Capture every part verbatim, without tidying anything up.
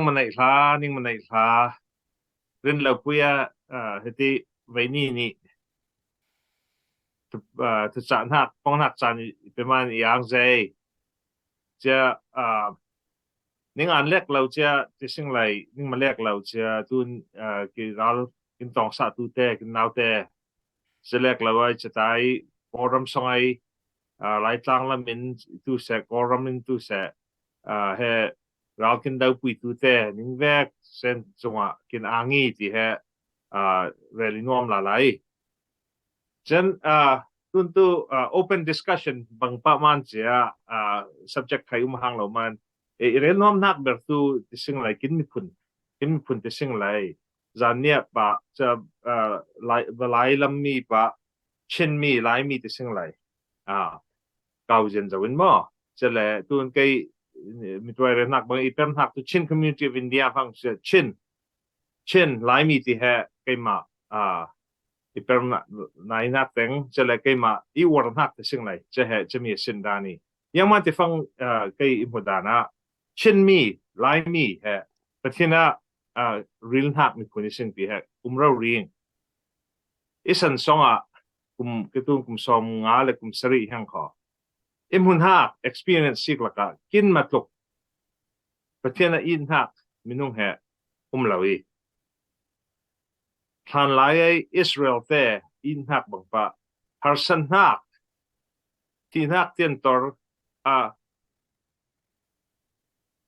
Ningmaneih hla, ningmaneih hla. Rinlopui a, ah, hiti veini ni. Tu, ah, tu cah nak, pong nak cah ni peman i ang zei. Cia, ah, ning an lek lo cia, ti sing lai, ningma lek lo cia, tun, ah, ki ral, kin tong sa tu te, kin nau te. Cia lek lo ai, cia tai, Kawlram song ai, ah, Laitlang lamin tu se, Kawlram in tu se, ah, he, ral kin dau pui tu te, ning vek sen zunga kin angi ti he, ah, reli nuam la lai. Chen, ah, tun tu, ah, open discussion bang pa man cia, ah, subject khai um hang lo man. E, i rel nuam nak ber tu ti sing lai kin mi phun, kin mi phun ti sing lai. Zan nia pa, cia, ah, lai, va lai lam mi pa, Chin mi, Lai mi ti sing lai. Ah, kau zen zawin mo. Cia le, tun kei, mi tuai rel nak bang i per nak tu Chin Community of India hang cia Chin. Chin, Lai mi ti he, kei ma, ah, i per na, na i nak teng, cia le kei ma, i war nak ti sing lai, cia he, cia mi sin dani. Yang man ti fang, ah, kei i mu dana, Chin mi, Lai mi he, Pathian a, ah, ril nak mi kuni sing ti he, um rau ring. I san song a, kum, kitung kum som nga le kum sari hang ko. I mun hak, experience sik laka, kin matluk. Pathian a in hak, minung he, um lo i. Than lai ai Israel te, in hak bang pa, harsan hak, ti hak tian tor, a,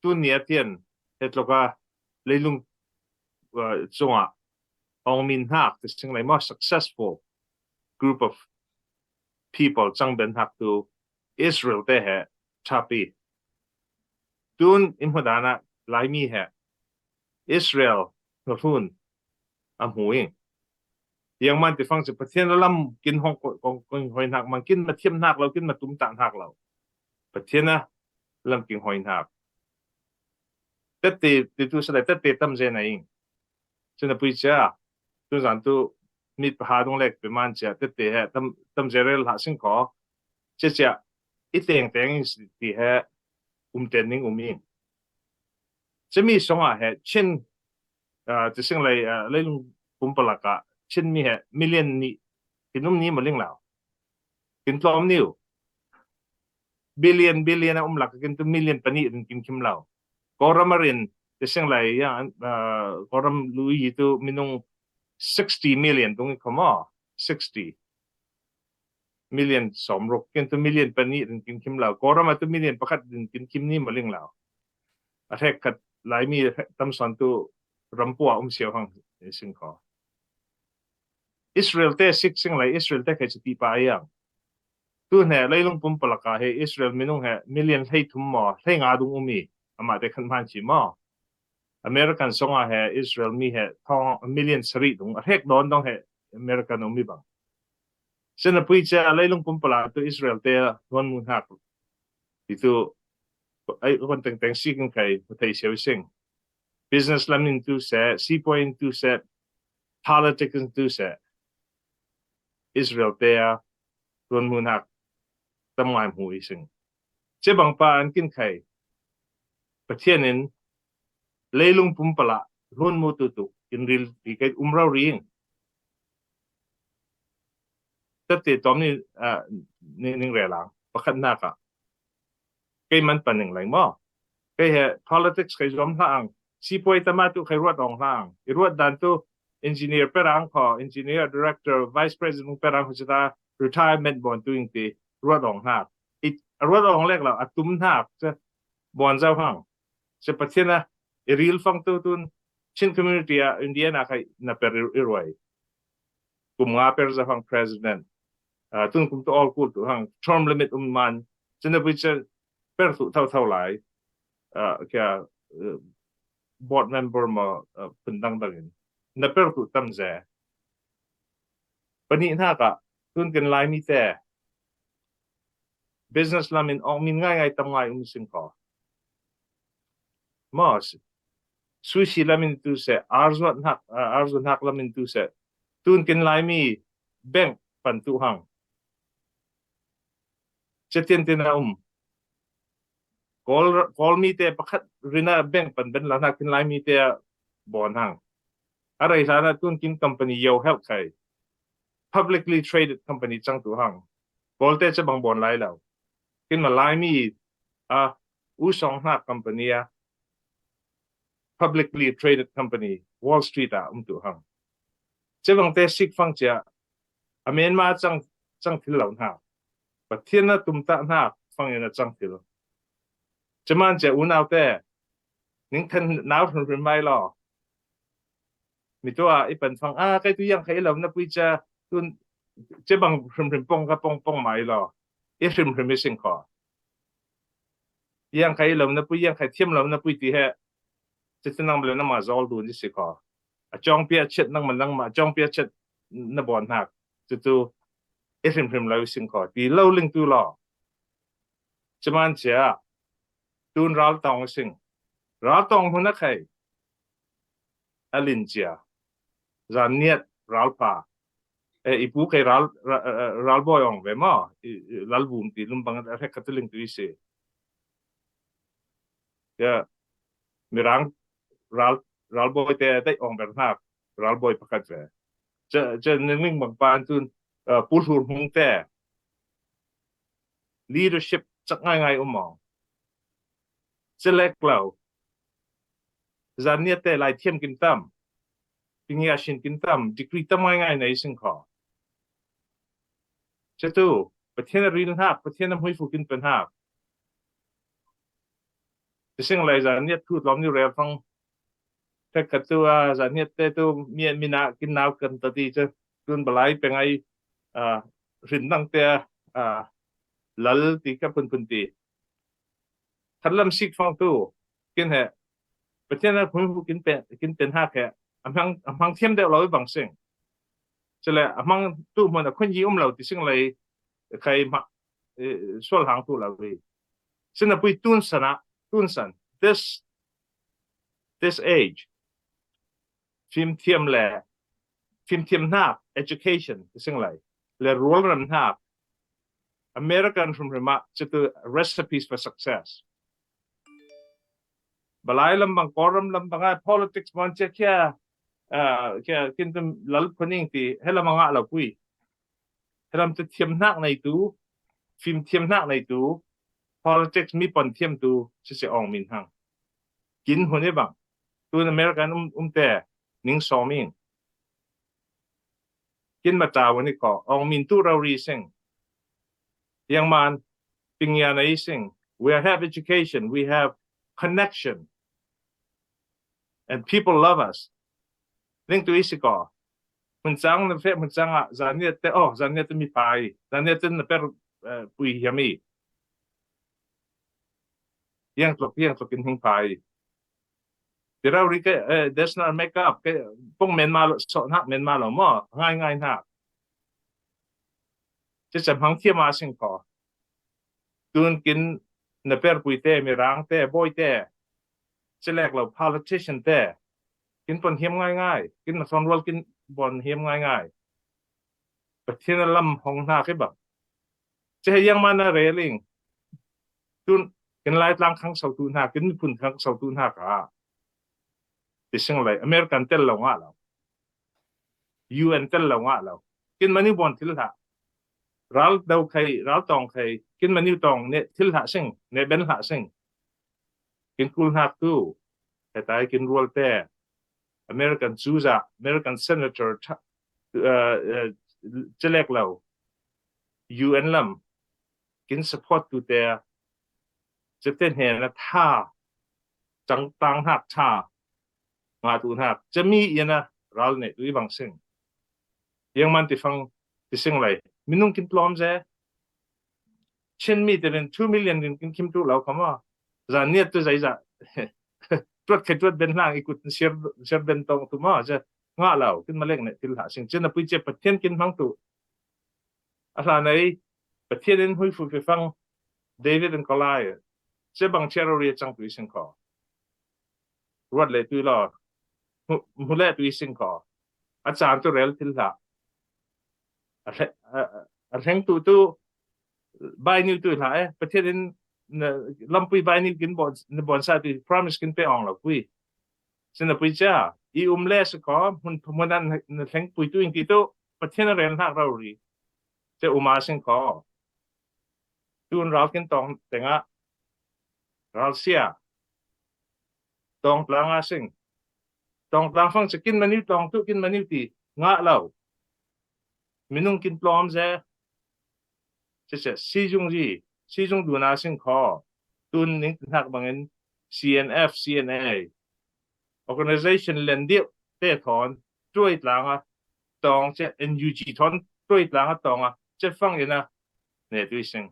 tu nia tian, het loka, leilung, uh, zunga, ong min hak, ti sing lai mo successful group of people, chang ben hak tu, Israel te he, tapi. Tun, i mu dana, Lai mi he, Israel, no hun, a mu ing. Yang man ti fang cia Pathian a lam kin hong ko-, kong, kong hoi nak man kin ma thiam nak lo, kin ma tum tak nak lo. Pathian a lam kin hoi nak. Tete, ti tu sa le tete tam zen a ing. Cia na pui cia, tu zan tu mit pa ha dung lek peman cia, tete he tam, tam zen rel ha sing ko. Cia cia, i teng teng ing si ti he, um ten ning um ing. Cia mi song a he, Chin, ah, ti sing lai, ah, leilung pum palaka, Chin mi he, million ni, kin um ni ma ling lau. Kin tlom niu. Billion, billion a um laka kin tu million pani rin kin kim lau. Kawlram a rin, ti sing lai, ya, ah, Kawlram lui tu minung sixty million tung i ko mo, sixty million som ruk, kin tu million pani rin kin kim lau. Kawlram a tu million pakhat rin kin kim ni ma ling lau. A rek khat Lai mi tam son tu rampua um siau hang sing ko. Israel te sik sing lai, Israel te khai cia ti pa yang. Tu ne leilung pum palaka he Israel minung he million hlei thum mo, hlei nga dung um i, ama te khan man ci mo. American song a he Israel mi he thong million sari dung, a rek don dong he American um i bang. Cia na pui cia leilung pum pala tu Israel te nuan mun hak. Ti tu, ai, kon teng teng sik in khai, mu thei siau sing. Business lam in tu se, sipuai in tu se, politics in tu se. Israel te a, nuan mun hak, tam ngai mu i sing. Cia bang pa an kin khai, Pathian in, leilung pum pala, nuan mu tu tu, in ril, i kai um rau ring. Tete tom ni, ah, ni, ning relang, pakhat naka. Kei man paning lai mo. Kei he politics kei zom hla ang. Sipuai tama tu kei ruat ong hla ang. I ruat dan tu engineer perang ko, engineer, director, vice president perang ko cita retirement bon tu ing ti ruat ong hla. I ruat ong lek lau, a tum hla, cia bon zau hang. Cia Pathian a, i ril fang tu tun, Chin community a, Indiana kei na per i, i ruai. Kum nga per zau hang president. Ah, tun kum tu ol kul tu hang term limit um man. Cia na pui cia per tu thau thau lai. Ah, kia, eh, board member ma, eh, pun dang dang in. Na per tu tam ze. Pani hna ka, tun kin Lai mi te. Business lam in ong min ngai ngai tam ngai um sing ko. Mo, sushi lam in tu se, arzuat hnak, ah, arzuat hnak lam in tu se. Tun kin Lai mi bank pan tu hang. Cia tian tian a um. Kawl, Kawl mite pakhat rinna bank pan ben lana kin Lai mite a bawn hang. A rei hlana tun kin company yo help khai. Publicly traded company chang tu hang. Kawlte che bang bawn lai lo. Kin ma Lai mi a u song hna company a publicly traded company Wall Street a um tu hang. Che bang te sik fang chia a Myanmar chang, chang thil lo hna. Pathian na tum ta hna fang in a chang thil. Che man chia u nau te ning then nau hrim hrim mai lo. Mi tua i pan fang a kai tu yang khai lo na pui cha tun che bang hrim hrim pong ka pong pong mai lo. I hrim hrim i sing kho. Yang khai lo na pui yang khai thiam lo na pui ti he. Che tu nang bele na ma zol du ni si kho. A chong pia chet nang ma nang ma chong pia chet na bon hak. Che tu i hrim hrim lo i sing kho. Ti lo ling tu lo. Che man chia tun ral tong sing. Ral tong hun a khai. A lin chia. Zan niat ral pa. E, i pu khai ral, ra-, ra-, ral boi ong ve ma. I, i, lal bum ti lum bang a rek katuling tu i si. Ya, mirang ral, ral boi te dai ong ber hnak. Ral boi pakhat ve. Che, che ning ling bang pan tun, uh, pulhur hmung te. Leadership chak ngai ngai um ong. Che lek lo. Zan niat te lai thiam kin tam. Pingia shin kin tam. Degree tam ngai ngai nei sing kho. Che tu. Pathian a ril hnak. Pathian a hmui fu kin pen hnak. Che sing lai zan niat tu tlom ni rel fang. Pek khat tu a zan niat te tu mi, mi na kin nau kan ta ti che. Tun balai peng ai, a, rin nang te a, a, lal ti ka pun pun ti. Khat lam sik fang tu, kin he, Pathian a phun hu kin pen, kin pen hak he, a hmang, a hmang thiam deuh lo i bang sing. Chule, a hmang tu hmun a khun yi um lo ti sing lei, khai ma, eh, sual hang tu lo i. Sin a pui tun san a, tun san, this, this age, fim thiam le, fim thiam hnak, education, ti sing lei, le rual ram hnak, American hrim hrim ah, che tu recipes for success. Balai lam bang, Kawlram lam bang ai, politics mon che kia, ah, kia, kin tum lal phuning ti, he lam a ngah lo pui. He lam tu thiam hnak nei tu, fim thiam hnak nei tu, politics mi pon thiam tu, che che ong min hang. Kin hun i bang. Tun American um, um te, ning sawm ing. Kin ma tau ni ko, ong min tu rau ri sing. Yang man, ping ya nei sing. We have education, we have connection. And people love us. Ning tu i si ko. Mun chang na fe, mun chang a, zan niat te, oh, zan niat te mi pai. Zan niat te na per, eh, pui hiam i. Yang tlok, yang tlok in hing pai. Ti rau ri ke, eh, that's not make up. Ke, pong men ma lo, so hnak men ma lo mo. Ngai, ngai hnak. Che cham hang thiam a sing ko. Tun kin na per pui te, mirang te, boi te. Che lek lo politician te. Kin pon hiam ngai ngai. Kin na son rual kin pon hiam ngai ngai. Pathian a lam hong hnak i bang. Che he yang man a reling. Tun kin Laitlang khang sau tu hnak, kin phun khang sau tu hnak a. Ti sing lei, American tel lo ngah lo. U N tel lo ngah lo. Kin mani bon thil hlah. Ral do khai, ral tong khai, kin mani tong ne thil hlah sing, ne ben hlah sing. Kin kul hnak tu, he tai kin rual te, American zuza, American senator, tha-, uh, uh, che lek lo, U N lam, kin support tu te, che te hne na tha, chang tang hnak tha, nga tu hnak, che mi i na ral ne tu i bang sing. Yang man ti fang, ti sing lei, minung kin tlom ze, Chin mi te rin two million rin kin kim tu lo kama. Zan niat tu zai za. Tuat khai tuat ben hlang i kut siar, siar ben tong tu ma, za nga lo, kin malek ne thil hlah sing. Chin a pui che Pathian kin hmang tu. A hla nei, Pathian in hui fu fe fang, David and Goliath. Che bang chia ro ri chang tu i sing ko. Ruat le tu lo. Mu, mu le tu i sing ko. A chan tu rel thil hlah. A hle-, a, a, a hleng tu tu, bai niu tu hlah eh. Pathian in na lampui bai ni kin bon, na bon sa ti promise kin pe ong lo pui. Sin na pui cha, i um le sa ko, mun, mun an na thleng pui tu ing ti tu, Pathian a rel hnak rau ri. Che um a sing ko. Tun ral kin tong tenga, ral sia. Tong tlang a sing. Tong tlang fang che kin maniu tong tu kin maniu ti, nga lo. Minung kin tlawm ze. Che che, si zung zi, si zung duna sing ko. Tun ning hnak bangin C N F, C N A. Organization len diu te thon, tuai tlanga tong che, N U G thon, tuai tlanga tonga, che fang ina, ne tui sing.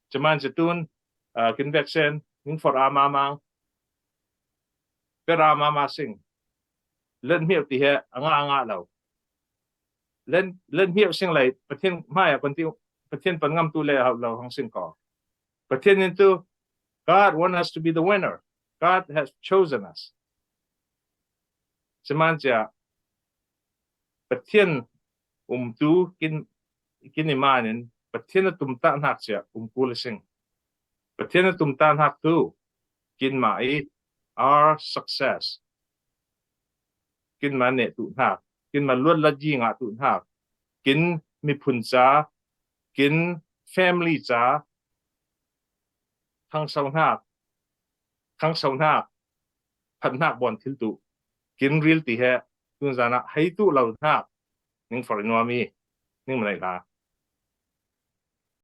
Che man che tun, ah, kin vek sen, ning for a mamang, per a mama sing. Len miau ti he, anga anga lo. Len, len miau sing lai, Pathian maya kon ti, Pathian pan ngam tu le hau lo hang sing ko. Pathian in tu, God want us to be the winner. God has chosen us. Che man che, Pathian um tu kin, kin i manin, Pathian a tum ta hnak che, um kul sing. Pathian a tum ta hnak tu, kin ma i, our success. Kin ma ne tu hnak, kin ma luat lat ji nga tu hnak, kin miphun cha, kin family cha, thang sau hnak, thang sau hnak, phat hnak bon thil tu, kin ril ti he, tun zana hei tu lo hnak, ning for nuam i, ning manai la.